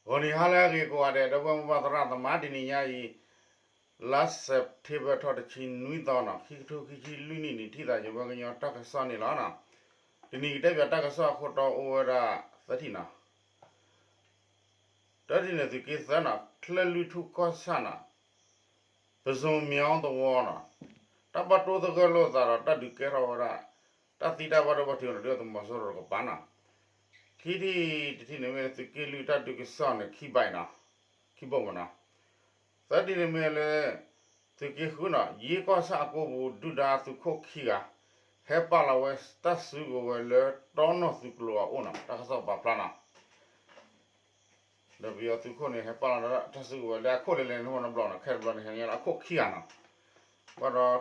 ဂီၤနံၤဟါလၢအဂ့ၤကိးဂၤဒဲး ဒီပုၢ်ဝဲၢ်မိၢ်ပၢ်သရၣ်သမါ တနံၤညါအံၤ လါစဲးပထ့ဘၢၣ်ထီၣ်တဆံနွံသီနီၤ ခံကထိခံဆံလွံၢ်နံၣ်န့ၣ် ထံၣ်သးယဝဲကညီတၢ်ကစီၣ်န့ၣ်လီၤ. တနံၤကတဲပၠးတၢ်ကစီၣ်အခိၣ်တီအိၣ်ဝဲဒၣ်သၢထံၣ်နီၤ တထံၣ်န့ၣ် သုးက့သၢနီၤ ချၢၣ်လွံၢ်ထူၣ်ကီၢ်ဆၣ်နီၤ ပစိၤမၠီသဝီနီၤ တၢ်ဘၣ်တိသဂၢၢ်လိာ်သးဒီးတၢ်ဒုးကဲထီၣ်ဝဲဒၣ် တၢ်သံတၢ်ဘၣ်ဒိဘၣ်ထံးဒီးဒုၣ်ဒါသုးမီၤစိရိၤတကပၤနီၤ ခံထံၣ်တထံၣ်န့ၣ်မ့ၢ် သုးက့လွံၢ်တၢ်ဒုးကစီၣ်န့ၣ် ခံဘၣ်နီၤ ခံဘၣ်မနီၤ သၢထံၣ်န့ၣ်မ့ၢ်လၢ သုးက့ဃုနီၤ ယ့ကီၢ်ဆၣ်အကိပူၤ ဒုၣ်ဒါသုးခိၣ်ခံဂၤ ဟဲပာ်လီၤဝဲတၢ်စုကဝဲၤလၢတီနီၢ်သုးကျိၤအအိၣ်နီၤ တၢ်ကစီၣ်ပာ်ဖျါနီၤ ဒီးပယီၤသုးခိၣ်န့ၣ် ဟဲပာ်လီၤတၢ်စုကဝဲၤလၢအခိၣ်လဲၤလဲၤန့ၣ်မနီၤ ဘျီနီၤ ခဲတဘျီန့ၣ် ဟဲညါလၢအခိၣ်ခံဂၤနီၤ ဘၣ်ဒီး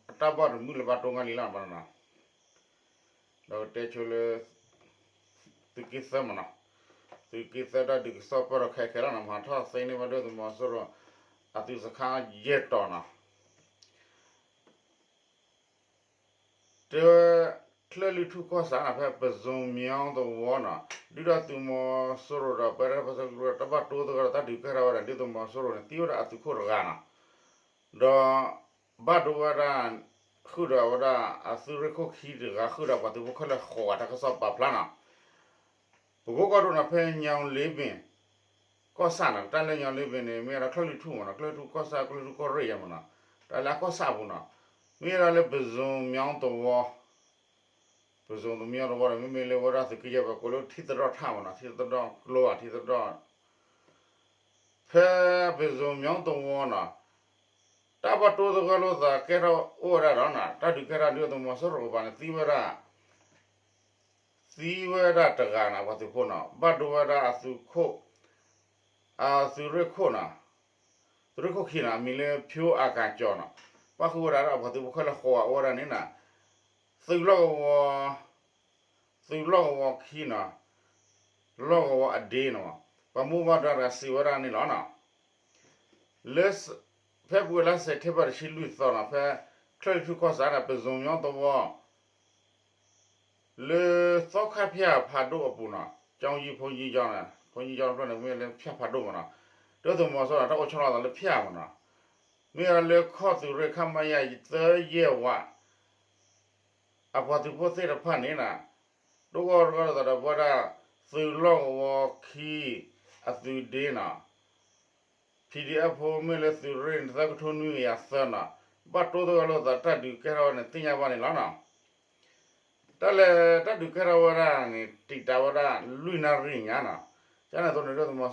အတၢ်ဘၣ်တမုာ်လၢၤဘၣ်တိၢ်နီၣ်လံလီၤ ဘၣ်နီၤ ဒီးကတဲဆိလၢ သုးက့သၢမနီၤ သုးက့သၢတၢ်ဒုးကစီၣ်ပၢၢ်ထီၣ်ခဲခဲလီၤနီၤ မၤထီၣ်သ့န့ၢ်ဘၣ်ဒုၣ်ဒါသုးမီၤစိရိၤ အသုးစခါယဲၢ်တီၤနီၤ တဲဝဲ ချၢၣ်လွံၢ်ထူၣ်ကီၢ်ဆၣ်နီၤ ဖဲပစိၤမၠီသဝီနီၤ ဒုၣ်ဒါသုးမီၤစိရိၤဒီးပဝဲဒၣ်တၢ်ပၢဆှၢကရူၢ် တၢ်ဘၣ်တိသဂၢၢ်ဒီးတၢ်ဒုးကဲထီၣ်ဝဲဒၣ် ဒုၣ်ဒါသုးမီၤစိရိၤန့ၣ် သံဝဲဒၣ်အသုးခိၣ်တဂၤနီၤ ဒီး ဘၣ်ဒိဝဲဒၣ် ဃုာ်ဒီးဝဲဒၣ်အသုးရ့ၣ်ခိၣ်ခံတဂၤ ဃုာ်ဒီးပှၤသုးဖိခဲလၢာ်ဃိးဂၤ တၢ်ကစီၣ်ပာ်ဖျါနီၤ ပကိးကီၢ်ဒိၣ်နီၤ ဖဲညီလ့ဘ့ၣ် ကီၢ်ဆၣ်နီၤ တၢ်လၢညီလ့ဘ့ၣ်န့ၣ် မ့ၢ်ဝဲဒၣ်ချၢၣ်လွံၢ်ထူၣ်မနီၤ ချၢၣ်လွံၢ်ထူၣ်ကီၢ်ဆၣ် ချၢၣ်လွံၢ်ထူၣ်ကီၢ်ရ့ၣ်ယဲမနီၤ တၢ်လၢအကီၢ်ဆၣ်အပူၤနီၤ မ့ၢ်ဝဲဒၣ်လၢပစိၤမၠီသဝီ ပစိၤမၠီသဝီန့ၣ် မ့မ့ၢ်လၢဝဲဒၣ်သုးက့ယဲၢ်ပကိးလၢထံသဒီၣ်ထၣ်မနီၤ ထံသဒီၣ်ကျိဧါ ထံသဒီၣ် ဖဲပစိၤမၠီသဝီနီၤ တၢ်ဘၣ်တိသဂၢၢ်လိာ်သးကဲထီၣ်အိၣ်ဝဲဒၣ်ဒီးနီၤ တၢ်ဒုးကဲထီၣ်ဒုၣ်ဒါသုးမီၤစိရိၤကပၤန့ၣ် သံဝဲဒၣ် သံဝဲဒၣ်တဂၤနီၤ ပှၤသုးဖိနီၤ ဘၣ်ဒိဝဲဒၣ်အသုးခိၣ် အသုးရ့ၣ်ခိၣ်နီၤ သုးရ့ၣ်ခိၣ်ခံနီၤ အမံၤလၢဖၠိအကၤကၠီၤနီၤ ပၣ်ဃုာ်ဝဲဒၣ်ဒီးပှၤသုးဖိခဲလၢာ်ဃိးဂၤအိၣ်ဝဲဒၣ်န့ၣ်နီၤ သုးလီၢ်ကဝီၤ သုးလီၢ်ကဝီၤခံနီၤ လီၢ်ကဝီၤအဒ့နီၤ ပှၤမိၢ်ပၢ်ဒိၣ်တဂၤစံးဝဲဒၣ်န့ၣ်လီၤနီၤ လၢ ဖဲပှဲၤလါစဲးပထ့ဘၢၣ်တဆံလွံၢ်သီနီၤ ဖဲချၢၣ်လွံၢ်ထူၣ်ကီၢ်ဆၣ်န့ၣ် ပစိၤမၠီသဝီ လၢသီခါဖၠၣ်ဖးဒိၣ်အပူၤနီၤ ကၠီယုၢ်ဖိယုၢ်ကၠီန့ၣ် ဖိယုၢ်ကၠီတဖျၢၣ်န့ၣ် မ့ၢ်လၢဖၠၣ်ဖးဒိၣ်မနီၤ ဒုၣ်ဒါသုးမီၤစိရိၤန့ၣ် တၢ်အိၣ်ဆီလီၤသးလၢဖၠၣ်မနီၤ မ့ၢ်ဝဲဒၣ်လၢခီၣ်သုးရ့ၣ် ခမရ သၢယဲၢ်ဝး အပှၤသုးဖိသ့ၣ်တဖၣ်န့ၣ်နီၤ ဒိၣ်ဂီၢ်တဂီၢ်လိာ်သးဒီးပဝဲဒၣ် သုးလီၢ်ကဝီၤခံ အသုးဒ့နီၤ PDF ဖိမ့ၢ်လၢသုးရ့ၣ်န့ၣ် သၢကထိနွံကယၤသၢနီၤ ဘၣ်တိသဂၢၢ်လိာ်သးတၢ်ဒုးကဲထီၣ်ဝဲန့ၣ် သ့ၣ်ညါဘၣ်န့ၣ်လီၤနီၤ တၢ်လၢတၢ်ဒုးကဲထီၣ်ဝဲဒၣ်န့ၣ် တံာ်တာ်ဝဲဒၣ်လွံၢ်နၣ်ရံၣ်ညါနီၤ ကန့ၣ်အသိးန့ၣ် ဒုၣ်ဒါသုးမီၤစိရိၤသ့ၣ်ညါဝဲဒၣ်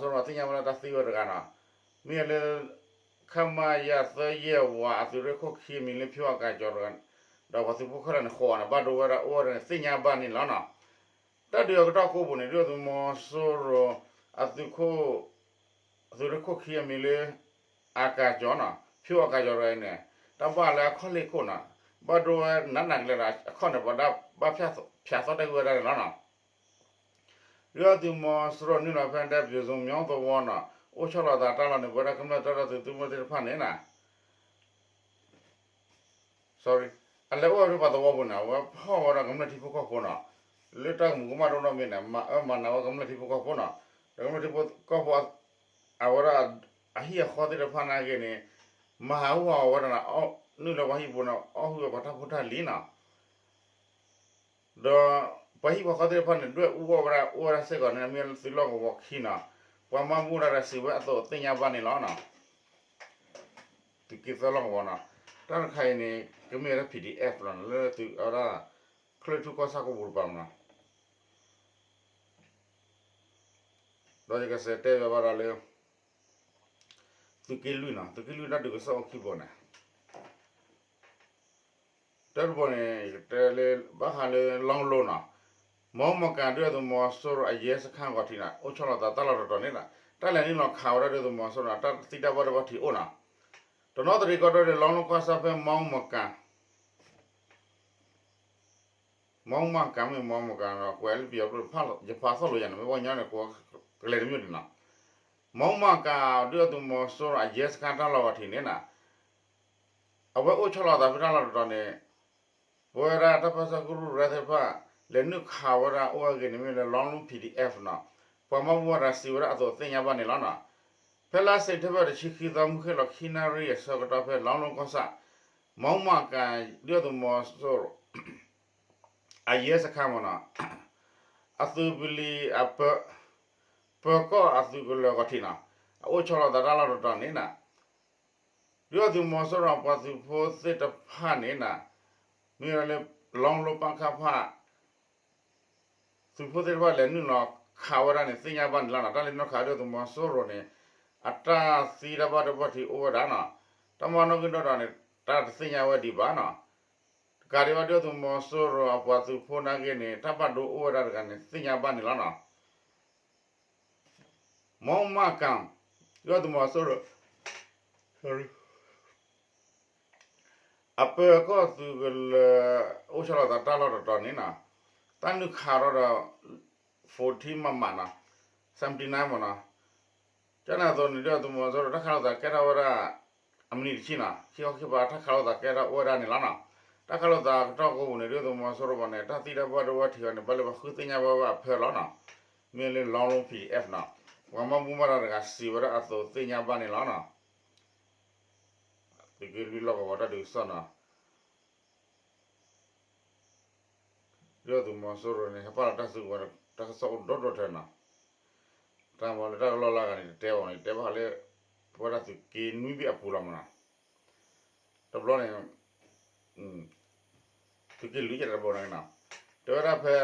တၢ်သံဝဲတဂၤနီၤ မ့ၢ်လၢ ခမရ သၢယဲၢ်ဝး အသုးရ့ၣ်ခိၣ်ခံအမံၤလၢဖၠိအကၤကၠီၤတဂၤ ဒီးပှၤသုးဖိခဲလၢာ်န့ၣ် ဃိးဂၤန့ၣ် ဘၣ်ဒိဝဲဒၣ်အိၣ်ဝဲဒၣ်န့ၣ် သ့ၣ်ညါဘၣ်န့ၣ်လီၤနီၤ တၢ်ဒုးအကတီၢ်ကိးပူၤန့ၣ် ဒုၣ်ဒါသုးမီၤစိရိၤ အသုးခိၣ် အသုးရ့ၣ်ခိၣ်ခံအမံၤလၢ အကၤကၠီၤနီၤ ဖၠိအကၤကၠီၤတဂၤအံၤန့ၣ် တၢ်ဘၣ်လၢအခီၣ်လ့ၢ်ခိၣ်နီၤ ဘၣ်ဒိဝဲနးနးကလဲာ်ဒီး အခီၣ်န့ၣ် ပှၤဒၣ်ဘၣ်ဖၠၣ်သီတၢ်ဂ့ၢ်ဝဲဒၣ်န့ၣ်လီၤနီၤ ဒုၣ်ဒါသုးမီၤစိရိၤနုာ်လီၤဖဲဒၣ်ပစိၤမၠီသဝီနီၤ အိၣ်ဆီလီၤသးတၢ်လီၢ်န့ၣ် ပဝဲဒၣ်ကမျၢၢ်တၢ်ဒီသဒၢသုးမုၢ်သ့ၣ်တဖၣ်န့ၣ်နီၤ sorry အလဲၤအိၣ်ဝဲဒၣ်ပှၤသဝီပူၤန့ၣ် အဝဲဖီၣ်ဝဲဒၣ်ကမျၢၢ်ထံဖိကီၢ်ဖိနီၤ လၢတၢ်ကမူၤကမၣ်ဒိၣ်နီၢ်မ့ၢ်န့ၣ် မၤအၢမၤနးဝဲကမျၢၢ်ထံဖိကီၢ်ဖိနီၤ ဒီးကမျၢၢ်ထံဖိကီၢ်ဖိ အဝဲဒၣ် အဟံၣ်အဃီသ့ၣ်တဖၣ်နာ်က့န့ၣ် မၤဟးဂူာ်ဟးဂီၤဝဲဒၣ်နီၤ နုာ်လီၤပှၤဟံၣ်ပူၤန့ၣ် အီၣ်ဟုၣ်ဝဲပှၤတၢ်ဖိတၢ်လံၤနီၤ ဒီးပှၤဟံၣ်ပှၤဃီသ့ၣ်တဖၣ်န့ၣ် ဒွဲၣ်အူအီၣ်ဝဲဒၣ် အိၣ်ဝဲဒၣ်စ့ၢ်ကီးန့ၣ် မ့ၢ်သုးလီၢ်ကဝီၤခံနီၤ ပှၤမၤဘူၣ်ဒၣ်ဒီးစံးဝဲအသိးသ့ၣ်ညါဘၣ်န့ၣ်လီၤနီၤ သုးက့သၢလီၢ်ကဝီၤနီၤ တၢ်တခါအံၤန့ၣ် ကမ့ၢ်ဝဲဒၣ် PDF လီၤ လၢသုးအဝဲဒၣ် ချၢၣ်ထူၣ်ကီၢ်ဆၣ်ကိးပူၤတပၤမနီၤ ဒီးယကစးတဲဘၣ်ဘၣ်ဒီးလၢ သုးက့လွံၢ်နီၤ သုးက့လွံၢ်တၢ်ဒုးကစီၣ်အိၣ်ခံဘိန့ၣ် တၢတဘိန့ၣ် ယကတဲလၢ ဘၣ်ဃးလၢလီလိနီၤ မီမကၤဒုၣ်ဒါသုးမီၤစိရိၤအရဲစခန်းဂီၤထံးန့ၣ် အိၣ်ဆီလီၤသးတၢ်လီၢ်တတီၤန့ၣ်နီၤ တၢ်လဲၤနုာ်လီၤခးဝဲဒၣ်ဒုၣ်ဒါသုးမီၤစိရိၤန့ၣ် တၢ်သံတၢ်ဘၣ်ဒိဘၣ်ထံးအိၣ်နီၤ တနီသရံၣ်ကီၢ်ဒိၣ်န့ၣ် လီလိကီၢ်ဆၣ်ဖဲမီမကၤ မီမကၤမ့ၢ်မီမကၤနီၤ ကွဲးလၢပယီၤကျိာ် ယဖးသီၣ်လိာ်ယၤန့ၣ် မ့ၢ်ဝဲညီန့ၣ် ကလဲၤတမံၤန့ၣ်နီၤ မီမကၤဒုၣ်ဒါသုးမီၤစိရိၤအရဲစခန်းတၢ်လီၢ်ဂီၤထံးန့ၣ်နီၤ အဝဲအိၣ်ဆီလီၤသးဖဲတၢ်လီၢ်တတီၤန့ၣ် ပဝဲဒၣ်တၢ်ပၢဆှၢကရူၢ်ရဲသ့ၣ်တဖၣ် လဲၤနုာ်ခးဝဲဒၣ်အိၣ်အဂ့ၢ်န့ၣ်မ့ၢ်လၢ လီလိ PDF နီၤ ပှၤမၤဘူၣ်မၤတဂၤစံးဝဲဒၣ်အသိးသ့ၣ်ညါဘၣ်န့ၣ်လီၤနီၤ. ဖဲလါစဲးပထ့ဘၢၣ်တဆံခံသီ မုၢ်ဃ့ၢ်လီၤခံနၣ်ရံၣ်အဆၢကတီၢ် ဖဲလီလိကီၢ်ဆၣ် မီမၣ်ကၣ် ဒုၣ်ဒါသုးမီၤစိရိၤ အယဲၢ်စခါမ့ၢ်နီၤ, အသုးပလံၤ ပၢၤကီၢ်အသုးကလၢၤဂီၤထံးနီၤ, အအိၣ်ဆီလီၤသးတၢ်လီၢ်တတီၤန့ၣ်နီၤ, ဒုၣ်ဒါသုးမီၤစိရိၤအပှၤသုးဖိသ့ၣ်တဖၣ်န့ၣ်နီၤ, မ့ၢ်ဝဲလၢ လီလိပၣ်ခၣ်ဖၣ် သုးဖိသ့ၣ်တဖၣ်လဲၤနုာ်လီၤခးဝဲဒၣ်န့ၣ် သ့ၣ်ညါဘၣ်န့ၣ်လီၤနီၤ. တၢ်လဲၤနုာ်လီၤခးဒုၣ်ဒါသုးမီၤစိရိၤန့ၣ် အတၢ်သံတၢ်ဘၣ်ဒိဘၣ်ထံးအိၣ်ဝဲဒၣ်နီၤ, တၢ်မၤနီၣ်ဂံၢ်နီၣ်ဒွးန့ၣ် တၢ်တသ့ၣ်ညါဝဲဒံးဘၣ်နီၤ. တကးဒံးဘၣ်ဒုၣ်ဒါသုးမီၤစိရိၤအပှၤသုးဖိနာ်က့န့ၣ် တၢ်ဘၣ်ဒိအိၣ်ဝဲဒၣ်တဂၤန့ၣ် သ့ၣ်ညါဘၣ်န့ၣ်လီၤနီၤ. မီမၣ်ကၣ် ဒုၣ်ဒါသုးမီၤစိရိၤ အပၢၤကီၢ်သုးကလၢၤ အိၣ်ဆီလီၤသးတၢ်လီၢ်တတီၤန့ၣ်နီၤ, တၢ်နုာ်ခးထီၣ်ဒီး forty မမနီၤ, seventy nine မနီၤ, ကန့ၣ်အသိးန့ၣ် ဒုၣ်ဒါသုးမီၤစိရိၤ တၢ်ခးလိာ်သးကဲထီၣ်ဝဲဒၣ် အမံးနံးတဆံနီၤ, ခံခီခံပၤတၢ်ခးလိာ်သးကဲထီၣ်အိၣ်ဝဲဒၣ်န့ၣ်လီၤနီၤ. တၢ်ခးလိာ်သးကတီၢ်ကိးပူၤန့ၣ် ဒုၣ်ဒါသုးမီၤစိရိၤဘၣ်န့ၣ် တၢ်သံတၢ်ဘၣ်ဒိဘၣ်ထံးအီၤန့ၣ် ဘၣ်လၢပှၤဃုသ့ၣ်ညါဘၣ်ဝဲအဖၢလီၤနီၤ, မ့ၢ်လၢ လီလိ PDF နီၤ, ပှၤမၤဘူၣ်မၤတဂၤစံးဝဲဒၣ်အသိးသ့ၣ်ညါဘၣ်န့ၣ်လီၤနီၤ. သုးက့လွံၢ်လီၢ်ကဝီၤတၢ်ဒုးကစီၣ်နီၤ, ဒုၣ်ဒါသုးမီၤစိရိၤန့ၣ် ဟဲပာ်လီၤတၢ်စုကဝဲၤ တၢ်ကစီၣ်အိၣ်ဒီဒူၣ်ထဲနီၤ, တၢ်မၤလၢတၢ်ကလီၢ်လၢဂၤန့ၣ် တတဲဘၣ်န့ၣ် တဲဘၣ်ဃးလၢ ပဝဲဒၣ်သုးက့နွံဘ့ၣ်အပူၤလီၤမနီၤ, တဘျီန့ၣ် သုးက့လွံၢ်ကတဘိန့ၣ်နီၤ, တဲဝဲဒၣ်ဖဲ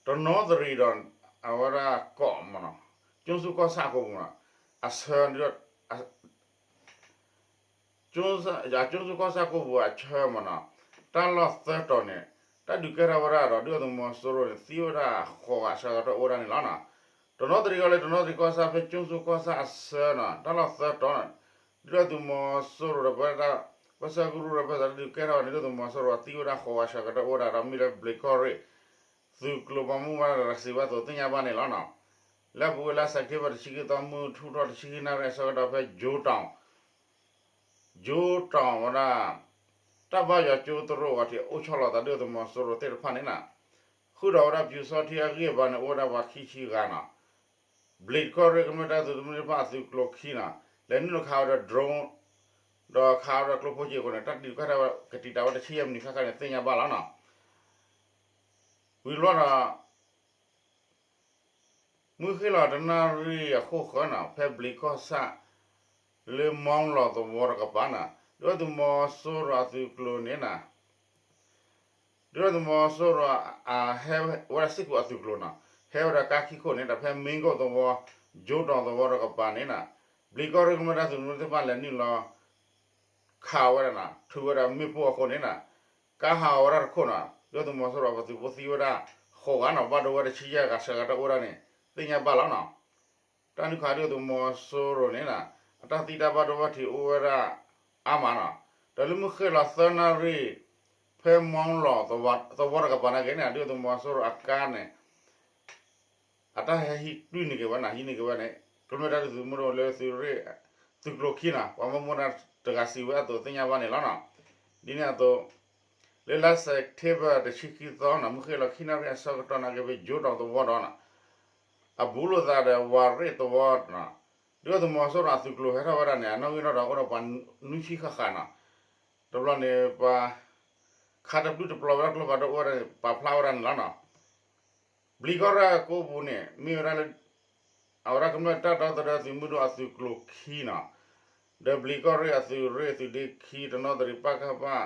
တနီသရံၣ်ဒီး အဝဲဒၣ်ကီၢ်မနီၤ, ကၠိဆူၣ်ကီၢ်ဆၣ်ကိးပူၤနီၤ, အဆၢ ကၠိဆူၣ်ကီၢ်ဆၣ်ကိးပူၤအဆၢမနီၤ, တၢ်လီၢ်သၢတီၤန့ၣ် တၢ်ဒုးကဲထီၣ်ဝဲဒၣ်ဒီး ဒုၣ်ဒါသုးမီၤစိရိၤန့ၣ် သံဝဲဒၣ်ဃိးဂၤဆၢကတီၢ်အိၣ်ဝဲဒၣ်န့ၣ်လီၤနီၤ. တနီသရံၣ်ကီၢ်လၢတနီသရံၣ်ကီၢ်ဆၣ် ဖဲကၠိဆူၣ်ကီၢ်ဆၣ်အဆၢနီၤ တၢ်လီၢ်သၢတီၤန့ၣ် ဒုၣ်ဒါသုးမီၤစိရိၤဒီးပဝဲဒၣ် ပှၤဆှၢကရူၢ်ဒီးပှၤသးတၢ်ဒုးကဲထီၣ်ဝဲန့ၣ် ဒုၣ်ဒါသုးမီၤစိရိၤသံဝဲဒၣ်ဃိးဂၤဆၢကတီၢ်အိၣ်ဝဲဒၣ်ဒီး မ့ၢ်လၢဘျံးကီၢ်ရ့ၣ် သုးကျိၤပှၤမၤဘူၣ်မၤတဂၤစံးဝဲအသိးသ့ၣ်ညါဘၣ်န့ၣ်လီၤနီၤ. လၢအပူၤကွံာ်လါစဲးပထ့ဘၢၣ်တဆံခံသီ မုၢ်ထူၣ်ထီၣ်တဆံခံနၣ်ရံၣ်အဆၢကတီၢ် ဖဲ ကၠိၤတီၤ ကၠိၤတီၤဝဲဒၣ် တၢ်ဘါယွၤကၠိတရိၣ်ဂီၤထံး အိၣ်ဆီလီၤသးဒုၣ်ဒါသုးမီၤစိရိၤသ့ၣ်တဖၣ်န့ၣ်နီၤ ဃုာ်ဒီးဝဲဒၣ်ပျူစောထီးအဂံၢ်အဘါန့ၣ် အိၣ်ဝဲဒၣ်ပှၤခံဆံဂၤနီၤ. ဘျံးကီၢ်ရ့ၣ်ကမျၢၢ်တၢ်သုးမုၢ်သ့ၣ်တဖၣ်အသုးကျိၤခံနီၤ လဲၤနုာ်လီၤခးဝဲဒီး drone ဒီးခးဝဲဒီးကျိဖိက့ၤအဃိန့ၣ် တၢ်ဒုးကဲထီၣ်ဝဲ ကတံာ်တာ်ဝဲတဆံယဲၢ်မံးနံးဃၣ်ဃၣ်န့ၣ် သ့ၣ်ညါဘၣ်လီၤနီၤ. ဝံၤဘျီဒီး မုၢ်ဃ့ၢ်လီၤတနၣ်ရံၣ်အဃိဃၢၤနီၤ ဖဲဘျံးကီၢ်ဆၣ် လၢမီလီၤသဝီတကပၤနီၤ ဒုၣ်ဒါသုးမီၤစိရိၤအသုးကျိၤန့ၣ်နီၤ ဒုၣ်ဒါသုးမီၤစိရိၤ ဟဲဝဲဒၣ်စ့ၢ်ကီးအသုးကျိၤနီၤ ဟဲဝဲဒၣ်ကါခံခိၣ်န့ၣ်ဒီး ဖဲမ့ၣ်ကိၣ်သဝီ ကၠိၤတီၤသဝီတကပၤန့ၣ်နီၤ ဘျံးကီၢ်ရ့ၣ်ကမျၢၢ်တၢ်သုးမုၢ်သ့ၣ်တဖၣ်လဲၤနုာ်လီၤ ခးဝဲဒၣ်နီၤ ထုးဝဲဒၣ်မ့ၣ်ပိၢ်အဃိန့ၣ်နီၤ ကါဟးဂီၤဝဲဒၣ်တခိၣ်နီၤ ဒုၣ်ဒါသုးမီၤစိရိၤအပှၤသုးဖိသံဝဲဒၣ် ဃိးဂၤနီၤ ဘၣ်ဒိဝဲဒၣ်တဆံယဲၢ်ဂၤဆၢကတီၢ်အိၣ်ဒၣ်န့ၣ် သ့ၣ်ညါဘၣ်လီၤနီၤ. တၢ်နုာ်ခးဒုၣ်ဒါသုးမီၤစိရိၤန့ၣ်နီၤ အတၢ်သံတၢ်ဘၣ်ဒိဘၣ်ထံးအိၣ်ဝဲဒၣ်အါမးနီၤ ဒီးလၢမုၢ်ဃ့ၢ်လီၤသၢနၣ်ရံၣ် ဖဲမီလီၤသဝီတကပၤနာ်က့န့ၣ် ဒုၣ်ဒါသုးမီၤစိရိၤအကါန့ၣ် အတၢ်ဟဲဟံးတွံၢ်န့ၢ်က့ၤဝဲနီၤ ဟံးန့ၢ်က့ၤဝဲန့ၣ် ကမျၢၢ်တၢ်သုးမုၢ်ဒိၣ်လၢသုးရ့ၣ် သုးကျိၤခံနီၤ ပှၤမၤဘူၣ်မၤတၢ်တဂၤစံးဝဲအသိးသ့ၣ်ညါဘၣ်န့ၣ်လီၤနီၤ. ဒ်န့ၣ်အသိး လၢလါစဲးပထ့ဘၢၣ်တဆံခံသီနီၤ မုၢ်ဃ့ၢ်လီၤခံနၣ်ရံၣ်အဆၢကတီၢ်နာ်က့ဖဲကၠိၤတီၤသဝီဒီးနီၤ အဘူးလိာ်သးဒီးဝၤရ့ၣ်သဝီနီၤ ဒုၣ်ဒါသုးမီၤစိရိၤအသုးကျိၤဟဲထီၣ်ဝဲဒၣ်န့ၣ် အနီၣ်ဂံၢ်နီၣ်ဒွးအိၣ်ဒီးပှၤနွံဆံဃၣ်ဃၣ်နီၤ တဘျီန့ၣ် ပှၤ ခးတပျုၢ်တပျီၤဝဲဒၣ်ကျိဖးဒိၣ်အိၣ်ဝဲဒၣ်န့ၣ် ပာ်ဖျါဝဲဒၣ်န့ၣ်လီၤနီၤ. ဘျံးကီၢ်ရ့ၣ်အကိပူၤန့ၣ် မ့ၢ်ဝဲဒၣ်လၢ အဝဲဒၣ်ကမျၢၢ်တၢ်ဒီသဒၢသုးမုၢ်ဒိၣ်အသုးကျိၤခံနီၤ ဒီးဘျံးကီၢ်ရ့ၣ်အသုးရ့ၣ်သုးဒ့ခံ တနီသရံၣ်ပၣ်ကၣ်ပၣ်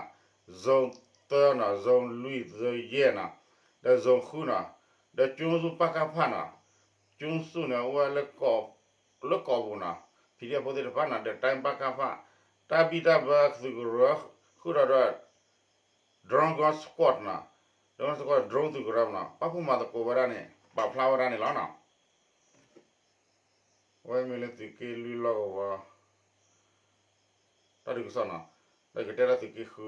zone သၢနီၤ zone လွံၢ် zone ယဲၢ်နီၤ ဒီး zone ဃုနီၤ ဒီးကၠိဆူၣ်ပၣ်ကၣ်ဖၣ်နီၤ ကၠိဆူၣ်န့ၣ် အိၣ်ဝဲလၢ လၢကီၢ်ပူၤနီၤ ဖံးဒံၣ်ဖိသ့ၣ်တဖၣ်နီၤ ဒီးတၢ်ပၣ်ကၣ်ဖၣ် တၢ်ဘံၣ်တၢ်ဘၢသုးကရၢ ဃုာ်ဒီးဒီး drone squad နီၤ drone squad drone သုးကရၢနီၤ ပာ်ဖှိၣ်မၤသကိးဝဲဒၣ်န့ၣ် ပာ်ဖျါဝဲဒၣ်န့ၣ်လီၤနီၤ. အဝဲမ့ၢ်လၢသုးက့လွံၢ်လီၢ်ကဝီၤ တၢ်ဒုးကစီၣ်နီၤ ဒီးယကတဲလၢသုးက့ဃု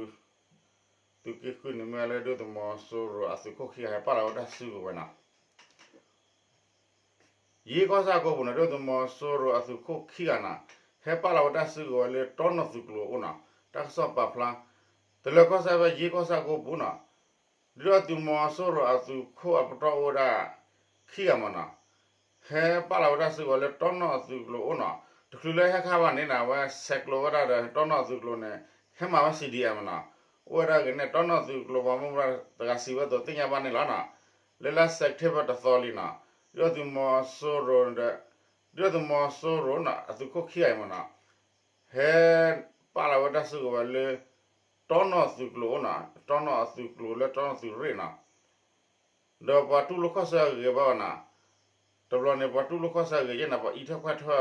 သုးက့ဃုန့ၣ်မ့ၢ်လၢဒုၣ်ဒါသုးမီၤစိရိၤအသုးခိၣ်ခံဂၤဟဲပာ်လီၤဝဲတၢ်စုကဝဲၤနီၤ ယ့ကီၢ်ဆၣ်ကိပူၤန့ၣ် ဒုၣ်ဒါသုးမီၤစိရိၤအသုးခိၣ်ခံဂၤနီၤ ဟဲပာ်လီၤဝဲတၢ်စုကဝဲၤလၢတီနီၢ်သုးကျိၤအအိၣ်နီၤ တၢ်ကစီၣ်ပာ်ဖျါ တလၢကီၢ်ဆၣ်ဖဲယ့ကီၢ်ဆၣ်ကိပူၤနီၤ ဒုၣ်ဒါသုးမီၤစိရိၤအသုးခိၣ်အပတီၢ်အိၣ်ဝဲဒၣ် ခံဂၤမ့ၢ်နီၤ, ဟဲပာ်လီၤဝဲတၢ်စုကဝဲၤလၢတီနီၣ်အသုးကျိၤအိၣ်နီၤ, တချုးလၢဟဲခါဘၣ်န့ၣ်နီၤ အဝဲဆဲးကျိးဝဲဒၣ်ဒီးတီနီၣ်အသုးကျိၤန့ၣ် ဟဲမၤဝဲ C D M နီၤ, အိၣ်ဝဲဒၣ်ဂ့ၤန့ၣ် တီနီၣ်သုးကျိၤပှၤမူဒါတဂၤစံးဝဲအသိးသ့ၣ်ညါဘၣ်န့ၣ်လီၤနီၤ, လၢလါ September တသီလံနီၤ, ဒုၣ်ဒါသုးမီၤစိရိၤဒီး ဒုၣ်ဒါသုးမီၤစိရိၤနီၤ အသုးခိၣ်ခံဂၤအံၤမ့ၢ်နီၤ ဟဲပာ်လီၤဝဲတၢ်စုကဝဲၤလၢ တီနီၣ်သုးကျိၤအိၣ်နီၤ, တီနီၣ်အသုးကျိၤလၢတီနီၣ်သုးရ့ၣ်နီၤ, ဒီးပှၤတူၢ်လိာ်ခီၣ်ဆၢအဂ့ၤဘၣ်ဝဲနီၤ, တဘျီန့ၣ် ပှၤတူၢ်လိာ်ခီၣ်ဆၢအဂ့ၤယဲၢ်န့ၣ် ပှၤအံးထွဲကွၢ်ထွဲ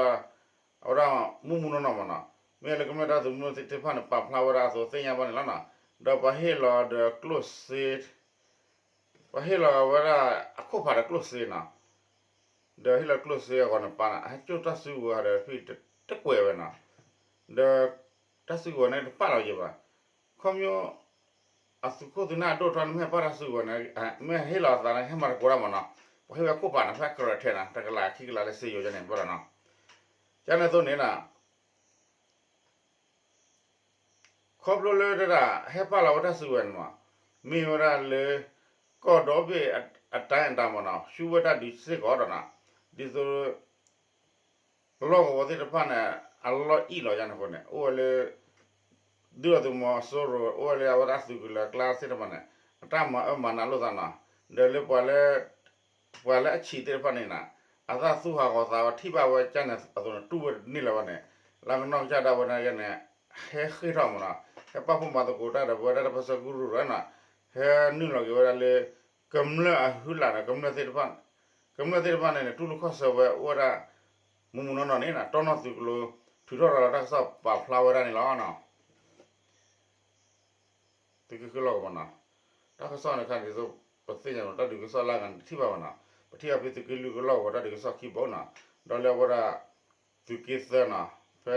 အဝဲဒၣ်မူမူနီၢ်နီၢ်မ့ၢ်နီၤ, မ့ၢ်လၢကမျၢၢ်တၢ်သုးမုၢ်သ့ၣ်တဖၣ်န့ၣ် ပာ်ဖျါဝဲဒၣ်အသိးသ့ၣ်ညါဘၣ်န့ၣ်လီၤနီၤ, ဒီးပှၤဟ့ၣ်လီၤဒီးကျိၣ်စ့ ပှၤဟ့ၣ်လီၤဝဲဒၣ်အခိၣ်ဖးဒီးကျိၣ်စ့နီၤ, ဒီးဟ့ၣ်လီၤကျိၣ်စ့အဂီၢ်န့ၣ် ပာ်အဟဲကၠိၣ်တၢ်စုကဝဲၤဒီး ဖဲတကွဲးဝဲနီၤ, ဒီးတၢ်စုကဝဲၤန့ၣ်တပာ်လီၤယဲၢ်ဘၣ်, ခီဖျိ အသုးခိၣ်သုးနၢ်အဒိၣ်ထီၣ်န့ၣ် မ့ၢ်ဟဲပာ်တၢ်စုကဝဲၤန့ၣ် မ့ၢ်ဟ့ၣ်လီၤအသးန့ၣ် ဟဲမၤတကိးတၢ်မ့ၢ်နီၤ, ပှၤဟ့ၣ်ဝဲခိၣ်ဖးန့ၣ် ဖဲကရၢထဲနီၤ တကလးခံကလးလၢစ့ယိၤန့ၣ် ဘၣ်ဒီးနီၤ, ကန့ၣ်အသိးန့ၣ်နီၤ ခီဖျိလၢတဒၣ် ဟဲပာ်လီၤဝဲတၢ်စုကဝဲၤန့ၣ်မ့ၢ် မ့ၢ်ဝဲဒၣ်လၢ ကီၢ်ဒီဘ့ၣ်အတၢ်အဲၣ်တၢ်မ့ၢ်နီၤ ဆူဝဲတၢ်ဒုးစ့ၢ်ကီးဒီးနီၤ, ဒ်သိး လီၢ်ကဝီၤသ့ၣ်တဖၣ်န့ၣ် အလီၢ်အံၣ်လီၤယါန့ၣ်အဃိန့ၣ် အိၣ်ဝဲလၢ ဒုၣ်ဒါသုးမီၤစိရိၤ အိၣ်ဝဲလၢအဝဲဒၣ်အသုးကလၢၤကျါသ့ၣ်တဖၣ်န့ၣ် အတၢ်မၤအၢမၤနးလိာ်သးနီၤ, ဒီးလၢပှၤလၢ ပှၤလၢအဆံးသ့ၣ်တဖၣ်န့ၣ်နီၤ အသးသူၣ်ဟးဂီၤသးဝဲထံၣ်ဘၣ်ဝဲကန့ၣ်အသိးန့ၣ် တူၢ်ဝဲတန့ၢ်လၢၤဘၣ်န့ၣ် လၢကနီၢ်ကစၢ်ဒၣ်ဝဲဒၣ်ယဲန့ၣ် ဟဲဃ့ၢ်ထီၣ်မ့ၢ်နီၤ ဟဲပာ်ဖှိၣ်မၤသကိးတၢ်ဒီးပဝဲဒၣ်တၢ်ပၢၢ်ဆၢကရူၢ်ရၢနီၤ ဟဲနုာ်လီၤက့ၤဝဲဒၣ်လၢ ကမျၢၢ်အဟုလာ်ဒီး ကမျၢၢ်သ့ၣ်တဖၣ် ကမျၢၢ်သ့ၣ်တဖၣ်န့ၣ် တူၢ်လိာ်ခီၣ်ဆၢဝဲအိၣ်ဝဲဒၣ် မူမူနီၢ်နီၢ်န့ၣ် တီနီၣ်သုးကျိၤ ထုးထီၣ်ရၤလီၤတၢ်ကစီၣ်ပာ်ဖျါဝဲဒၣ်န့ၣ်လီၤ. သုကဃ့လီၤကမ့ၢ်နီၤ, တၢ်ကစီၣ်န့ၣ်ခါန့ၣ် ပသ့ၣ်ညါလီၤ တၢ်ဒုးကစီၣ်လၢအဂၤန့ၣ် တထံၣ်ဘၣ်မ့ၢ်နီၤ, ပထံၣ်ဘၣ်ဖဲသုးက့လွံၢ်ကလီၢ်ကဝီၤတၢ်ဒုးကစီၣ်ခံဘိနီၤ, ဒီးလၢအဝဲဒၣ် သုးက့သၢနီၤ, ဖဲ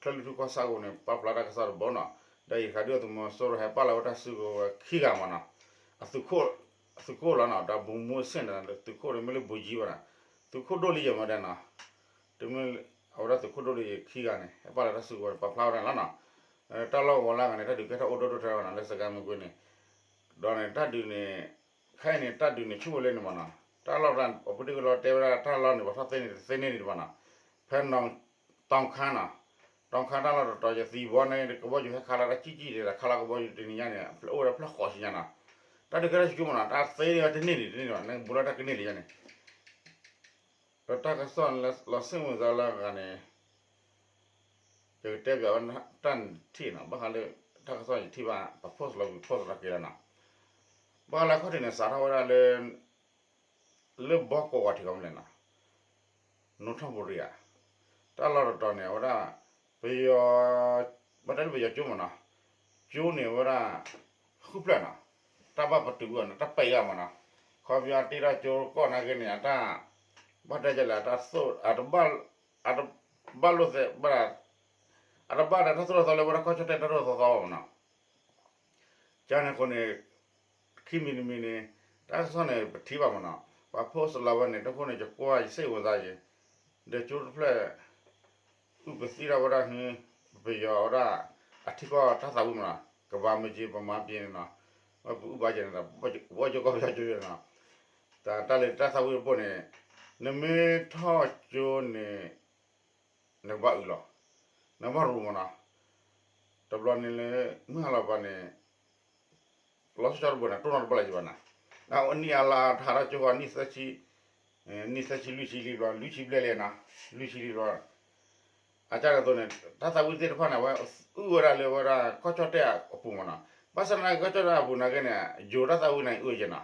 ချၢၣ်လွံၢ်ထူၣ်ကီၢ်ဆၣ်အဂီၢ်န့ၣ် ပာ်ဖျါတၢ်ကစီၣ်တဘိနီၤ, ဒီးယံာ်ခါဒုၣ်ဒါသုးမီၤစိရိၤဟဲပာ်လီၤဝဲတၢ်စုကဝဲၤခံဂၤမ့ၢ်နီၤ, အသုးခိၣ်လီၤနီၤ, ဒီးဗိုလ်မှူးအဆင့်န့ၣ် သုးခိၣ်န့ၣ်မ့ၢ်လၢဗိုလ်ကြီးဘၣ်နီၤ, သုးခိၣ်ဒိၣ်လံယဲၢ်မ့ၢ်ဒဲးနီၤ, တမ့ၢ် အဝဲဒၣ်သုးခိၣ်ဒိၣ်လံခံဂၤန့ၣ် ဟဲပာ်လီၤတၢ်စုကဝဲၤန့ၣ် ပာ်ဖျါဝဲဒၣ်န့ၣ်လီၤနီၤ, တၢ်လီၢ်ကဝီၤလၢအဂၤန့ၣ် တၢ်ဒုးကဲထီၣ်အိၣ်ဒိၣ်ဒိၣ်ထဲထဲဘၣ်နီၤ လၢစကဲမုၢ်ကွ့န့ၣ်, ဒီးန့ၣ်တၢ်ဒုးန့ၣ် ခဲအံၤန့ၣ် တၢ်ဒုးန့ၣ် ဆိကမိၣ်လၢန့ၣ်မ့ၢ်နီၤ, တၢ်လီၢ်တၢ် ပဒိၣ်ကလီတဲဝဲဒၣ်တၢ်လီၢ်န့ၣ် ပှၤထီၣ်သ့န့ၢ်တသ့န့ၢ်ဒံးဘၣ်နီၤ, ဖဲနီၢ် တီခါနီၤ, တီခါတၢ်လီၢ်တတီၤယသံဘီန့ၣ် ကဘီယူၤဟဲခးလီၤတၢ်ကံၣ်ကံၣ်ဒံးဒီး ခးလီၤကဘီယူၤတနံၤညါန့ၣ် အိၣ်ဝဲဒၣ်ဖျၢၣ်ဃိးဆံညါနီၤ, တၢ်ဒုးကဲထီၣ်ဆိကမိၣ်နီၤ တၢ်သ့န့ၢ်ဝဲတန့ၢ်ဒံးတန့ၢ်ဒံးဘၣ် နဘူးလၢတၢ်ကန့ၢ်လံယါန့ၣ် ဒီးတၢ်ကစီၣ်လီၤစ့ၣ်မုာ်သးလၢအဂၤန့ၣ် ယကတဲပၠးဝဲတၢ်န့ၣ်ထံၣ်နီၤ, ဘၣ်ဃးလၢ တၢ်ကစီၣ်ယထံၣ်ဘၣ် ပ post လီၤဝံၤ post လီၤက့ၤလီၤနီၤ, ဘၣ်ဃးလၢအခီၣ်ထံးန့ၣ် စးထီၣ်ဝဲဒၣ်လၢ လၢဘီကဝီၤထံးကီၢ်မလဲၣ်နီၤ, နိထီၣ်ပူၤရံဧါ, တၢ်လီၢ်တတီၤန့ၣ် အဝဲဒၣ် ပယီၤ ဘၣ်တဲလၢပယီၤကၠိမ့ၢ်နီၤ, ကၠိန့ၣ်အဝဲဒၣ် ဃုဖျၢၣ်နီၤ, တၢ်ဘၣ်ပတုာ်အီၤနီၤ တၢ်ပဲာ်အီၤမ့ၢ်နီၤ, ခီပညီတ့ထီၣ်ကၠိကီၢ်နာ်က့န့ၣ် အတၢ် ဘၣ်တဲဒ်လဲၣ် အတၢ်သိၣ် အတဘၣ် အတဘၣ်လိာ်သး အတဘၣ်ဒီးတၢ်သိၣ်တၢ်သီလၢဝဲဒၣ်ကီၢ်ကၠီၣ်တဲၣ်တၢ်သိၣ်တၢ်သီဘၣ်မ့ၢ်နီၤ, ကန့ၣ်အဃိန့ၣ် ခံမံၤတမံၤန့ၣ် တၢ်ကစီၣ်န့ၣ် ပထံၣ်ဘၣ်မ့ၢ်နီၤ, ပှၤ post လီၤဝဲန့ၣ် တဃိန့ၣ် ယကွၢ်ယစ့ၣ်ဝဲသးယဲၢ်, ဒီးကၠိတဖျၢၣ် အုၣ်ပသံၣ်ထီၣ်ဝဲဒၣ်ဟ့ ပယီၤဝဲဒၣ် အထံကီၢ်တၢ်သးဝံၣ်မ့ၢ်နီၤ, ကမ္ဘာမင်းကြီး ဗမာပြည်န့ၣ်နီၤ, ဝဲပအုၣ်ဘၣ်ယဲၢ်န့ၣ်ဒီး ပဝဲကၠိကီၢ်ပယီၤကၠိန့ၣ်နီၤ, တၢ်လၢတၢ်သးဝံၣ်တဘိန့ၣ် နမ့ၢ်ထီၣ်ကၠိန့ၣ် နကဘၣ်အုၣ်လီၤ, နဘၣ်ရူၤမ့ၢ်နီၤ, တဘျီန့ၣ်လၢ မုၢ်ဟါလီၤပၤန့ၣ် လီၤဆီဆီတဘိန့ၣ် တိၢ်နီၣ်တဘၣ်လၢၤဘၣ်နီၤ, နနံၣ်အါလါတဟးထီၣ်ကၠိဃီ နံၣ်သၢဆံ နံၣ်သၢဆံလွံၢ်ဆံလံဘျီ လွံၢ်ဆံဘျဲၣ်လံနီၤ, လွံၢ်ဆံလံဘျီ အကၢ်ဒ်သိးန့ၣ် တၢ်သးဝံၣ်သ့ၣ်တဖၣ်န့ၣ် အဝဲအုၣ်ဝဲဒၣ်လၢဝဲဒၣ်ကီၢ်ကၠီၣ်တဲၣ်အပူၤမ့ၢ်နီၤ, ဘၣ်ဆၣ်သနာ်က့ကီၢ်ကၠီၣ်တဲၣ်အပူၤနာ်က့န့ၣ် ယိၤတၢ်သးဝံၣ်န့ၣ်အုၣ်ဝဲယဲၢ်နီၤ,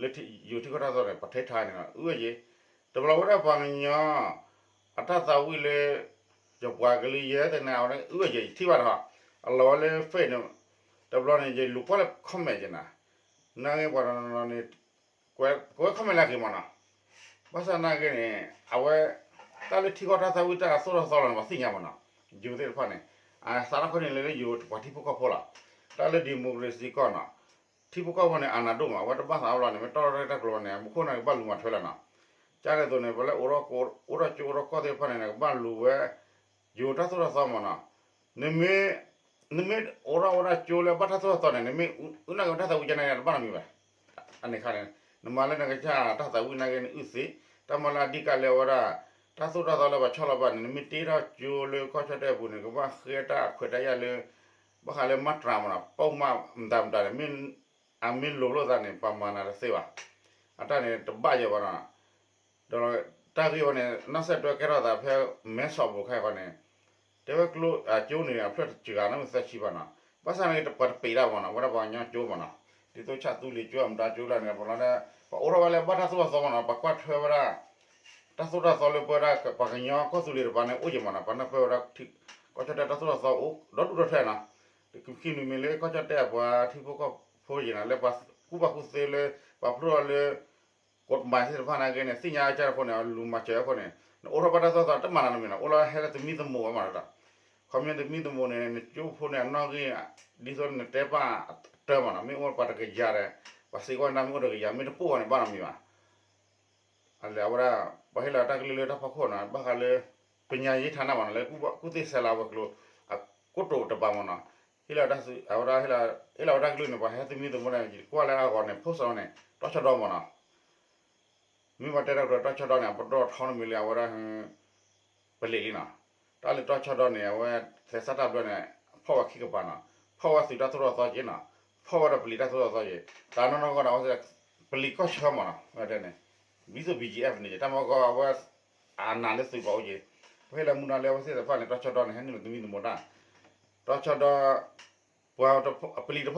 လၢယိၤထံကီၢ်တၢ်သးဝံၣ်န့ၣ် ပထဲထါန့ၣ်နီၤ အုၣ်ဝဲယဲၢ်, တဘျီဝဲဒၣ်ပှၤကညီ အတၢ်သးဝံၣ်လၢ ယပှၤကလုာ်ယဲၢ်သ့ၣ်န့ၣ် အဝဲအုၣ်ဝဲယဲၢ် ယထံၣ်ဘၣ်တဟီ, အလီၤဝဲလၢ Facebook န့ၣ် တဘျီန့ၣ် ယလူၤကွၢ်လၢ comment ယဲၢ်နီၤ, နာ်က့ပှၤတနီၤနီၤန့ၣ် ကဝဲ comment လၢအဂ့ၤမ့ၢ်နီၤ, ဘၣ်ဆၣ်နာ်က့န့ၣ် အဝဲ တၢ်လၢထံကီၢ်တၢ်သးဝံၣ်တၢ်သိၣ်တၢ်သီလီၤန့ၣ် ပှၤသ့ၣ်ညါမ့ၢ်နီၤ, ယိၤသ့ၣ်တဖၣ်န့ၣ် အသးတၢ်ခီန့ၣ်လၢလၢယိၤပှၤထံဖိကီၢ်ဖိလီၤ, တၢ်လၢ democracy ကီၢ်နီၤ, ထံဖိကီၢ်ဖိန့ၣ် အာဏာ ဒိၣ်မး အဝဲတဘၣ်သးအီၤလီၤန့ၣ် မ့ၢ်တီၢ်ထီၣ်တၢ်ကျိၤန့ၣ် မူခိၣ်န့ၣ်ကဘၣ်လူၤမၤထွဲလီၤနီၤ, ကၢ်ဒ်သိးန့ၣ် ပှၤလၢအိးထီၣ်ကၠိအိးထီၣ်ကီၢ်သ့ၣ်တဖၣ်န့ၣ် ကဘၣ်လူၤဝဲ ယိၤတၢ်သိၣ်တၢ်သီမ့ၢ်နီၤ, နမ့ၢ် နမ့ၢ်အိးထီၣ်ဝဲဒၣ်ကၠိလၢဘၣ်တၢ်သိၣ်တၢ်သီန့ၣ် နမ့ၢ်အုၣ်နာ်က့ၤဝဲတၢ်သးဝံၣ်ကန့ၣ် တဘၣ်နီတမံၤဘၣ်, အန့ၣ်ခါန့ၣ် နမၤလၢနကစၢ်တၢ်သးဝံၣ်နာ်က့နအုၣ်သ့, တၢ်မၤလၢအဓိကလၢအဝဲဒၣ် တၢ်သိၣ်တၢ်သီလၢပှၤဆီလီၤဘၣ်န့ၣ် နမ့ၢ်တ့ထီၣ်ကၠိလၢကီၢ်ကၠီၣ်တဲၣ်အပူၤန့ၣ် ကဘၣ်ဃ့တၢ်ခွဲးတၢ်ယာ်လၢ ဘၣ်ဃးလၢမၤတြၤမးနီၤ ပိာ်မးမတၤမတၤန့ၣ် မ့ၢ်အမ့ၢ်လိၤလိာ်သးန့ၣ် ပှၤမၤနၤတသ့ဘၣ်. အတၢ်န့ၣ်တဘၣ်ယဲဘၣ်နီၤ. ဒီးတၢ်ဂ့ၢ်ဝဲန့ၣ် နီၢ်စဲၣ်တွဲကဲထီၣ်သးဖဲမဲဆီးပူၤခဲအံၤဃီန့ၣ် တဲဝဲကျိအကၠိန့ၣ် အဖျၢၣ်တစှၤနီတမံၤသၢဆံဘၣ်နီၤ. ဘၣ်ဆၣ်န့ၣ် ပှၤတပ့ၤတၢ်မးနီၤ ဝဲဒၣ်ပှၤကညီကၠိမးနီၤ. ဒ်သိးဆၣ်သူလ့ၤကၠိအမတၤကၠိလၢန့ၣ် ပှၤလီၤန့ၣ် ပှၤအိးထီၣ်ဝဲလၢဘၣ်တၢ်သိၣ်တၢ်သီမးနီၤ ပှၤကွၢ်ထွဲဝဲဒၣ် တၢ်သိၣ်တၢ်သီလၢပဝဲဒၣ်ပှၤကညီကီၢ်သူလ့ၤတပၤန့ၣ် အိၣ်က့ၤမးနီၤ ပှၤနၢ်ပၢၢ်ဝဲဒၣ် ကီၢ်ကၠီၣ်တဲၣ်တၢ်သိၣ်တၢ်သီအိၣ်ဒီဒူၣ်ဒီထၢနီၤ. တကခံနွံမ့ၢ်လၢကီၢ်ကၠီၣ်တဲၣ်အပှၤထံဖိကီၢ်ဖိယံၤနီၤ လၢပှၤကူၣ်ဘၣ်ကူၣ်သ့လၢ ပှၤဖျိထီၣ်လၢ ကိးတမၤသ့ၣ်တဖၣ်နာ်က့န့ၣ် သ့ၣ်ညါအကၢ်တဖိန့ၣ် အလူၤမၤစၢၤအဃိန့ၣ် နအိးထီၣ်ဘၣ်တၢ်သိၣ်တၢ်သီတမၤနီတမံၤနီၤ အိၣ်လီၤဟဲလၢသမံသမိးဝဲမးနီၤ. ခီပညီသမံသမိးန့ၣ် နကၠိဖိန့ၣ် အနီၣ်ဂံၢ် ဒ်သိးနတဲပာ်တၢ်မးနီၤ မ့ၢ်အိၣ်ပှၤတကယၤဒီး ပှၤစံးကွၢ်နၤမ့ၢ်အိၣ်တကယၤ မ့ၢ်တပိၢ်ဘၣ်န့ၣ် ဘၣ်နီတမံၤဘၣ်. အလဲၤအဝဲဒၣ် ပှၤဟ့ၣ်လီၤတၢ်ကလုၢ်လၢတၢ်ဖီခိၣ်နီၤ ဘၣ်ဃးလၢ ပညာရေးဌာနမးနီၤ လၢကူၣ်သ့ဆဲးလၤဝဲၤကျိၤ အကိတိာ်တပၤမးနီၤ ဟ့ၣ်လီၤတၢ်စု အဝဲဒၣ် ဟ့ၣ်လီၤဝဲတၢ်ကလုၢ်န့ၣ် ပှၤဟဲသမံသမိးန့ၣ် ကွၢ်လၢအဂီၢ်န့ၣ် post န့ၣ် တီၢ်ဆီဒီမးနီၤ. မ့ၢ်ပှၤတဲတၢ်ကတိၤတီၢ်ဆီဒီန့ၣ် အပတီၢ်ထီနမံၤလၢအဝဲဒၣ် ပလံးလံနီၤ. တၢ်လၢတီၢ်ဆီဒီန့ၣ် အဝဲ သဲစးတၢ်ဘျၢန့ၣ် ဖီၣ်ဝဲခံကပၤနီၤ. ဖီၣ်ဝဲသုးတၢ်သိၣ်တၢ်သီက့နီၤ. ဖီၣ်ဝဲဒီးပလံးတၢ်သိၣ်တၢ်သီက့ တၢ်နီၢ်နီၢ်ကီၢ်ဒီး အဝဲ ပလံးကီၢ်ဆၢမးနီၤ ဝဲတဲန့ၣ် ဒ်သိး ဘီၣ်ကၠံၣ်အဲၣ်န့ၣ် တၢ်မၤကီအဝဲ အနးလၢသုးပှၤအိၣ်က့ ပဟ့ၣ်လီၤမူဒါလၢအဝဲသ့ၣ်တဖၣ်န့ၣ် တီၢ်ဆီဒီန့ၣ် ဟဲနုာ်လီၤသမံသမိးတၢ် တီၢ်ဆီဒီ ပှၤပလံးတဖီၣ်လီၤန့ၣ် တီၢ်ဆီဒီဖီၣ်ပၢၢ်ကၠီလီၤ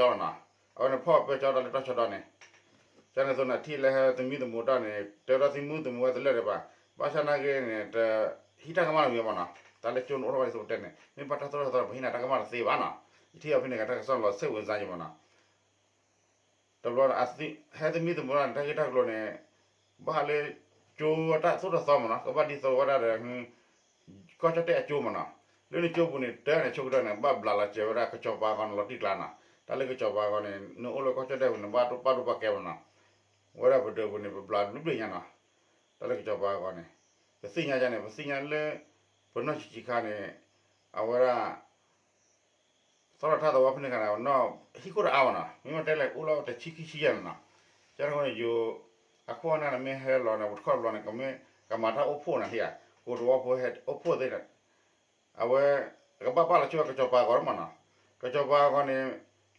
နီၤ. အဝဲန့ၣ်ဖီၣ်ပၢၢ်ကၠီဒီးလၢတီၢ်ဆီဒီန့ၣ် ကန့ၣ်သိးန့ၣ် ထံၣ်လၢဟဲသမံသမိးတၢ်န့ၣ် တဲဒီးသမံသမိးဝဲတလၢာ်ဒံးဘၣ်. ဘၣ်ဆၣ်နာ်က့န့ၣ် တဟံးတၢ်ကမၣ်တမံၤမးနီၤ. တၢ်လၢကၠိန့ၣ်အိၣ်ထီၣ်ဘၣ်ဒ်သိးပတဲန့ၣ် မ့ၢ်ဘၣ်တၢ်သိၣ်တၢ်သီ ပဟံးနၤတၢ်ကမၣ်တသ့ဘၣ်နီၤ. ယထံၣ်အီၤဖဲန့ၣ် တၢ်ကစီၣ်လီၤစ့ၣ်ဝဲစါယံၤမးနီၤ. တဘျီ ဟဲသမံသမိးတၢ်န့ၣ် တၢ်ဂ့ၢ်တၢ်ကျိၤန့ၣ် ဘၣ်ဃးလၢ ကၠိတၢ်သိၣ်တၢ်သီမးနီၤ ကဘၣ်ဒ်သိးဝဲဒၣ်ဒီး ကီၢ်ကၠီၣ်တဲၣ်အကၠိမးနီၤ. လၢနကၠိပူၤန့ၣ် တၢ်န့ၣ်ဆိကတၢၢ်န့ၣ် ဘၣ်ဘျးလီၤစဲၤဝဲဒၣ်ကစီၤပၤအဂီၢ်န့ၣ်လီၤတံၢ်ကျါနီၤ. တၢ်လၢကစီၤပၤအဂီၢ်န့ၣ် နအိၣ်လၢကီၢ်ကၠီၣ်တဲၣ်ပူၤန့ၣ် ဘၣ်ဒိပာ်ဒိၣ်ပာ်ကဲမးနီၤ. ဝဲဒၣ်ပဒၢးပူၤန့ၣ် ပဘျးဘျုးဘျုးညါနီၤ. တၢ်လၢကစီၤပၤအဂီၢ်န့ၣ် ပသ့ၣ်ညါယါန့ၣ် ပသ့ၣ်ညါလၢ ပနီၢ်ဆံးဆံးခါန့ၣ် အဝဲဒၣ် သီၣ်လီၤထၣ်သဝီဖဲန့ၣ်ခါန့ၣ် နီၢ်ဟံၣ်ခိၣ်တအါမးနီၤ. မ့ၢ်ဝဲတဲလဲၣ် အိၣ်လီၤတဆံခံဆံယဲၢ်န့ၣ်နီၤ. ကန့ၣ်အဃိန့ၣ် ယိၤ အခိၣ်အနၢ်န့ၣ် မ့ၢ်ဟဲလီၤန့ၣ် ပတခီတဘျီန့ၣ် ကမ့ၢ်ကမၤတၢ်အိၣ်ဖှိၣ်န့ၣ် ဟ့ၣ်ဧါ ကိးတဝီဖိဟဲအိၣ်ဖှိၣ်သ့န့ၣ် အဝဲ ကဘၣ်ပာ်လီၤဆိဝဲကစီၤပၤအဂီၢ်မးနီၤ. ကစီၤပၤအဂီၢ်န့ၣ်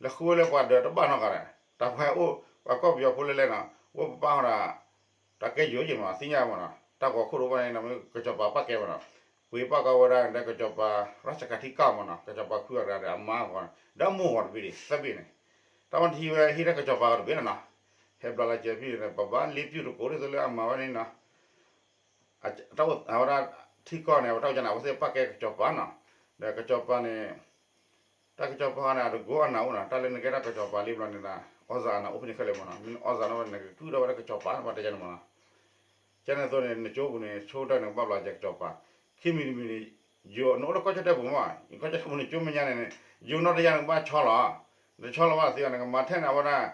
လဲၤဃုဝဲလၢပှၤဒၢးတဘၣ်နီတဂၤဒီး တၢ်ပှၤအိၣ် ပှၤကီၢ်ပယီၤဖိလဲၣ်လဲၣ်နီၤ ဝဲပပာ်ဃီဒီး တၢ်ကဲယိၤယံၤမး သ့ၣ်ညါမးနီၤ. တၢ်ဂီၤခိၣ်တအိၣ်ဘၣ်န့ၣ် ကစီၤပၤပာ်ကဲမးနီၤ. ပှ့ၤပာ်ကီဝဲဒၣ်ဒီး ကစီၤပၤ ရၢၡ်ကၤထံကၢ်မးနီၤ ကစီၤပၤခွံဂၤတဂၤဒီး အမါအဂီၢ် ဒီးအမိၢ်အဂီၢ်တဘ့ၣ်ဒံး သၢဘ့ၣ်န့ၣ် တၢ်မ့ၢ်တဟံးဝဲ ဟံးတၢ်ကစီၤပၤအဂီၢ်တဘ့ၣ်လီၤနီၤ. ဟဲဘျးလီၤစဲၤဖဲန့ၣ် ပဘၣ်လ့ပျုၢ်တကိးဒ်သိးလၢအမၤဝဲန့ၣ်နီၤ. အဝဲဒၣ်ထံကီၢ်န့ၣ် အဝဲတၢ်ကန့ၣ် အဝဲသ့ၣ်ပာ်ကဲကစီၤပၤနီၤ. ဒီးကစီၤပၤန့ၣ် တၢ်ကစီၤပၤန့ၣ် အတကိးအနၢ်အိၣ်နီၤ. တၢ်လၢနကဲတၢ်ကစီၤပၤလံဘျီန့ၣ် အီၣ်စၢၤအနၢ်အိၣ်ဖဲန့ၣ်ခဲလၢာ်မးနီၤ. မ့ၢ်အီၣ်စၢၤနီၤ နကကုၢ်ထီၣ်ဝဲဒၣ်ကစီၤပၤ ပှၤတဲယါန့ၣ်မးနီၤ. ကန့ၣ်အသိးန့ၣ် နကၠိပူၤန့ၣ် ဆိကတၢၢ်န့ၣ် ကဘၣ်ဘျးစဲၤကစီၤပၤ. ခံမံၤတမံၤန့ၣ် ယိၤနအိၣ်လၢကီၢ်ကၠီၣ်တဲၣ်ပူၤမး ကီၢ်ကၠီၣ်တဲၣ်ပူၤန့ၣ် ကၠိမဲာ်ညါန့ၣ် ယိၤနီၢ်တယၢ်န့ၣ် ကဘၣ်ဆီလီၤ. နဆီလီၤဘၣ်သ့အီၤန့ၣ် ကမၤထဲန့ၣ် အဝဲဒၣ်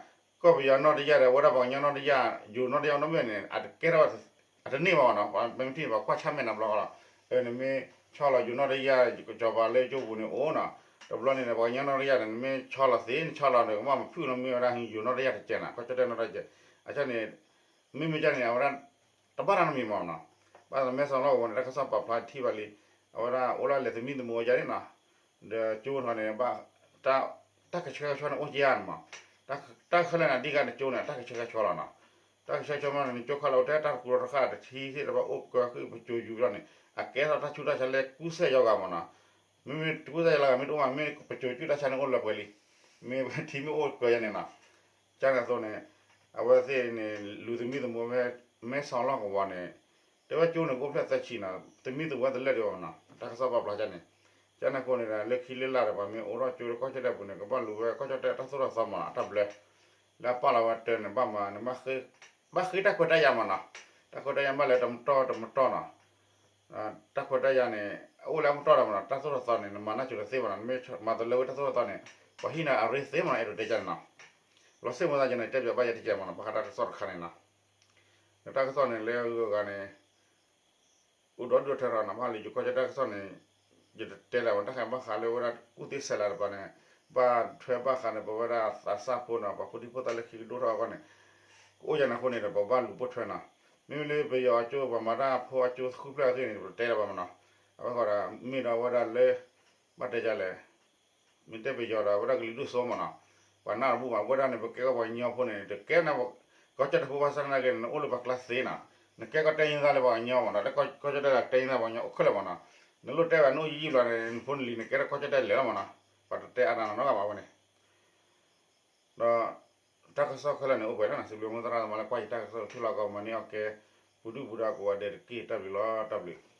ကီၢ်ပယီၤနီၢ်တယၢ်ဒီး အဝဲဒၣ်ပှၤကညီနီၢ်တယၢ် ယိၤနီၢ်တယၢ်နီတမံၤန့ၣ် အတကဲထီၣ် အတန့ၢ်ဘၣ်နီၤ. ပမ့ၢ်ထံၣ်န့ၣ် ပှၤကွၢ်ဆၢၣ်မဲာ်နၤဘျီဃီလီၤ. နမ့ၢ်ဆီလီၤယိၤနီၢ်တယၢ် ကစီၤပၤလၢကၠိပူၤန့ၣ်အိၣ်နီၤ. တဘျီန့ၣ် ပှၤကညီနီၢ်တယၢ်န့ၣ် နမ့ၢ်ဆီလီၤသ့ နဆီလီၤန့ၣ် ကဘၣ်မၤဖုၣ်နီတမံၤဝဲဒၣ် ယိၤနီၢ်တယၢ်တကဲးနီၤ ကီၢ်ကၠီၣ်တဲၣ်နီၢ်တယၢ်တကဲး. အန့ၣ် မ့မ့ၢ်ကန့ၣ် အဝဲဒၣ် တဘၣ်နီတမံၤမးနီၤ. ဘၣ်သမဲစီၤလီၢ်ကဝီၤန့ၣ် တၢ်ကစီၣ်ပာ်ဖျါထံၣ်ဘၣ်လံ. အဝဲဒၣ်အိၣ်လၢလဲၤသမံသမိးဝဲယါန့ၣ်နီၤ. ဒီးကၠိထီၣ်န့ၣ် ဘၣ် တၢ်ကဆှဲကဆှီန့ၣ်အိၣ်ကယါန့ၣ်မး. တၢ်ခဲလၢာ်န့ၣ် အဓိကန့ၣ်ကၠိန့ၣ် တၢ်ကဆှဲကဆှီလီၤနီၤ. တၢ်ကဆှဲကဆှီမးန့ၣ် နကၠိခီလၢအိၣ်ထဲတၢ်တကူၣ်ထီၣ်တဃၣ်တထံၣ်သ့ၣ်တဖၣ်အိၣ်ကၢဃုာ်ပစိၤယူၤဘျီန့ၣ် အကဲထီၣ်တၢ်ဆူးတၢ်ဆါလၢကူစဲၣ်ယီၤဂၤမးနီၤ. မ့မ့ၢ်တကူစဲၣ်ယီၤဂၤမ့ၢ်တအိၣ်မး မ့ၢ်ပစိၤကူတၢ်ဆါန့ၣ်အိၣ်လၢပှဲၤလံ. မ့ၢ်ထံမ့ၢ်အိၣ်ကၢယါန့ၣ်နီၤ. ကန့ၣ်အသိးန့ၣ် အဝဲသ့ၣ်န့ၣ် လူၤသမံသမိးဖဲ မဲစီၤလီၢ်ကဝီၤန့ၣ် တဲဝဲကၠိန့ၣ်ကအိၣ်ဖျဲၣ်သၢဆံနီၤ သမံသမိးဝဲတလၢာ်ဒံးဘၣ်မးနီၤ တၢ်ကစီၣ်ပာ်ဖျါကန့ၣ်. ကန့ၣ်အဃိန့ၣ်ဒီး လၢခံလၢလာ်ဒီး ပှၤမ့ၢ်အိးထီၣ်ကၠိလၢကီၢ်ကၠီၣ်တဲၣ်ပူၤန့ၣ် ကဘၣ်လူၤဝဲကီၢ်ကၠီၣ်တဲၣ်တၢ်သိၣ်တၢ်သီမးနီၤ အတၢ်ဘျၢ လၢအပာ်လီၤဝဲတၢ်န့ၣ် ဘၣ်မၤ နဘၣ်ဃ့ ဘၣ်ဃ့တၢ်ခွဲးတၢ်ယာ်မးနီၤ. တၢ်ခွဲးတၢ်ယာ်ဘၣ်လဲၤတမတီၢ်တမတီၢ်နီၤ တၢ်ခွဲးတၢ်ယာ်န့ၣ် အအိၣ်လၢအမတီၢ်ဒီးမးနီၤ တၢ်သိၣ်တၢ်သီန့ၣ် နမၤနၢ်စိၤတသ့ဘၣ်နီၤ နမ့ၢ်မၤတလၢဝဲတၢ်သိၣ်တၢ်သီန့ၣ် ပှၤဟံးနၤအရ့သ့မးနီၤ အဲၣ်ဒိးတဲကန့ၣ်နီၤ. လီၤစ့ၢ်မၤသးယန့ၣ် တဲပၠးဘၣ်ယဲတကဲမးနီၤ ဘၣ်ဃးတၢ်ကစီၣ်တခါန့ၣ်နီၤ. ဒီးတၢ်ကစီၣ်န့ၣ်လၢအဂုၤအဂၤန့ၣ် အိၣ်ဒီဒူၣ်ထဲထီၣ်နီၤ ဘၣ်လၢယိၤကီၢ်ကၠီၣ်တဲၣ်တၢ်ကစီၣ်န့ၣ် ယတတဲလၢၤဝဲ တၢ်ဃးဘၣ်ဃးလၢဝဲဒၣ်ကူၣ်သ့ဆဲးလၤတပၤန့ၣ် ဘၣ်ထွဲဘၣ်ဃးန့ၣ် ပဝဲဒၣ်သးစၢ်ဖိနီၤ ပှၤဖိဒံဖိသၣ်လၢခံကဒိၣ်ထီၣ်အဂီၢ်န့ၣ် ကအိၣ်ယၤန့ၣ်အဃိန့ၣ်ဒီး ပဘၣ်လူၤပိာ်ထွဲနီၤ. မ့မ့ၢ်လၢပယီၤအကၠိ ပှၤမၤတၢ်ဖိအကၠိဃုဖျၢၣ်အဂ့ၢ်န့ၣ် ပတတဲလၢၤဘၣ်မနီၤ. အဝဲဃီဒီး မ့ၢ်ဒီးအဝဲဒၣ်လၢ ဘၣ်တဲဒ်လဲၣ်, မ့ၢ်တဲပယီၤဒီး အဝဲဒၣ်ကလုာ်ဒိၣ်စိမနီၤ. ပှၤနၢ်တဘူၣ်ဘၣ် အဝဲဒၣ်န့ၣ် ပကဲကီၢ်ပှၤကညီဖိန့ၣ် တကဲန့ၣ် ကီၢ်ကၠီၣ်တဲၣ်ဖိဘၣ်ဆၣ်သနာ်က့န့ၣ် နအိၣ်လၢပှၤကျါသ့နီၤ. နကဲကီၢ်ကၠီၣ်တဲၣ်သ့လၢပှၤကညီမနီၤ, လၢကီၢ်ကၠီၣ်တဲၣ်ဒီးကတဲသ့လၢပှၤကညီအိၣ်ခဲလၢာ်မနီၤ. နလိၣ်တဲဘၣ် နအိၣ်ယံာ်ယံာ်လီၤန့ၣ် နဖိနလံၤ နကဲထီၣ်ကီၢ်ကၠီၣ်တဲၣ်လဲၤလီၤမနီၤ. ပှၤတတဲအါနၤနီတဂၤဘၣ်ဝဲန့ၣ် ဒီး တၢ်ကစီၣ်ခဲလၢာ်န့ၣ် အိၣ်ပှဲၤလီၤနီၤ. စံးဘျုးမိၢ်သရၣ်သမါလၢကွၢ်ယတၢ်ကစီၣ် ထံၣ်လီၤကီး မၤန့ၢ်အီၣ်ကဲ ပူၤဒုၣ်ပူၤဒါကိးဂၤဒဲးတက့ၢ်. တၢ်ဘျုးလီၤ, တၢ်ဘျုး.